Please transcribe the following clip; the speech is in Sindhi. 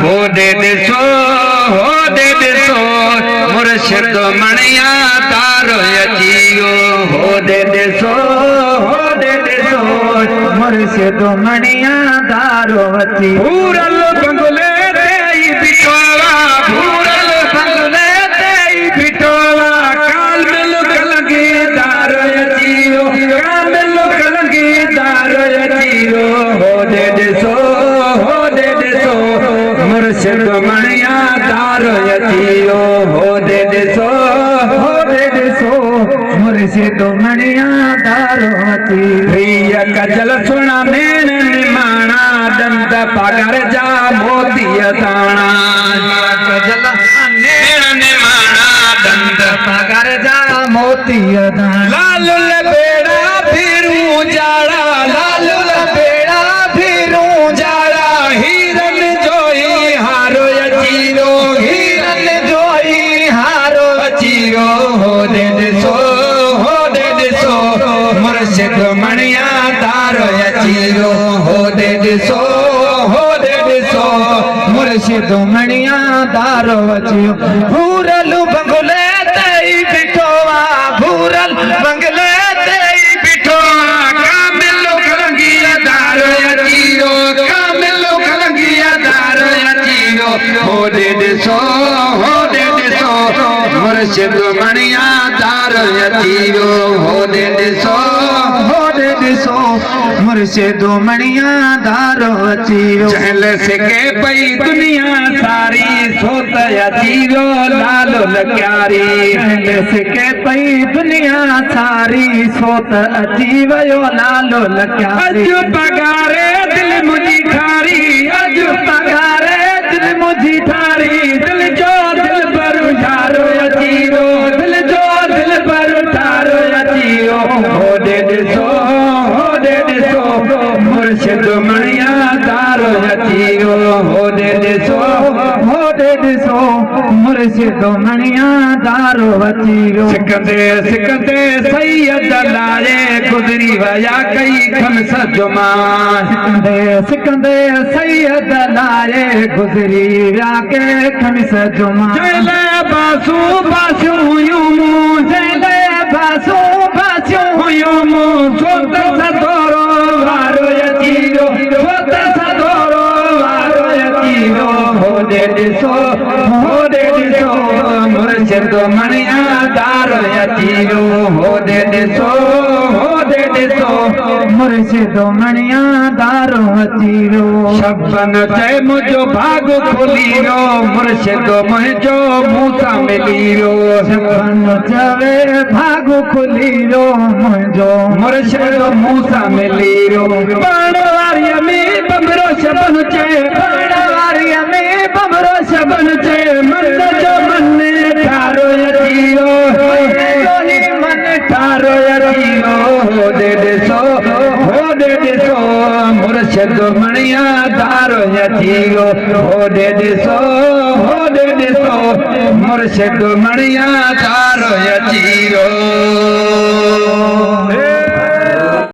هوڏي ڏسو هوڏي ڏسو مرشد مڻيا دار اچي ويو هوڏي ڏسو هوڏي ڏسو مرشد مڻيا دار اچي ڀورل بنگلي تي ئي بيٺو آ ڀورل بنگلي تي ئي بيٺو آ ڪامل ڪلنگي دار اچي ويو ڪامل ڪلنگي دار اچي ويو هوڏي ڏسو هوڏي ڏسو مرشد مڻيا دار اچي ويو هوڏي ڏسو هوڏي ڏسو مرشد مڻيا دار اچي ويو. ريء ڪجل سهڻا نيڻ نماڻا ڏند پاڳر جا موتيء داڻا. ڪجل نيڻ نماڻا ڏند پاڳر جا موتيء داڻا. لال لبيڙا ڀيرون جاڙا لال لبيڙا ڀيرون جاڙا هيرن جو هي هارو اچي ويو هيرن جو هي هارو اچي ويو هوڏي ڏسو هوڏي ڏسو مرشد مڻيا دار اچي ويو هوڏي ڏسو هوڏي ڏسو مرشد مڻيا دار اچي ويو. ڀورل بنگلي تي ئي بيٺو آ ڀورل بنگلي تي ئي بيٺو آ ڪامل ڪلنگيء دار اچي ويو ڪامل ڪلنگيء دار اچي ويو هوڏي ڏسو هوڏي ڏسو مرشد مڻيا دار اچي ويو هوڏي ڏسو هوڏي ڏسو مرشد مڻيا دار اچي ويو. جهل سڪي پئي دنيا ساري سو ته اچي ويو لال لڪياري. جهل سڪي پئي دنيا ساري سو ته اچي ويو لال لڪياري. اڄ پگهاري دل منهنجي ٺاري اڄ پگهاري دل منهنجي ٺاري دل جو دلبر يار اچي ويو دل جو دلبر يار اچي ويو هوڏي ڏسو هوڏي ڏسو مرشد مڻيا دار اچي ويو هوڏي ڏسو هوڏي ڏسو مرشد مڻيا دار اچي ويو. سڪندي سڪندي سيد لاء گذري ويا ڪئي خمس جمعا. سڪندي سڪندي سيد لاء گذري ويا ڪي خمس جمعا. جنهن لئه باسون باسيون هيون مون. جنهن لئه باسون باسيون هيون مون. سو ته سدورو وارو اچي ويو سو ته سدورو وارو اچي ويو هوڏي ڏسو هوڏي ڏسو مرشد مڻيا دار اچي ويو هوڏي ڏسو هوڏي ڏسو مرشد مڻيا دار اچي ويو. شبن چئي منهنجو ڀاڳ کلي ويو مرشد منهنجو مون سان ملي ويو. شبن چوي ڀاڳ کلي ويو منهنجو مرشد مون سان ملي ويو. پاڻ واريء ۾ بمرو شبن چئي پاڻ واريء ۾ بمرو شبن چئي من جو من ٺارو اچي ويو من جو هي من ٺارو اچي ويو هوڏي ڏسو هوڏي ڏسو مرشد مڻيا دار اچي ويو هوڏي ڏسو هوڏي ڏسو مرشد مڻيا دار اچي ويو.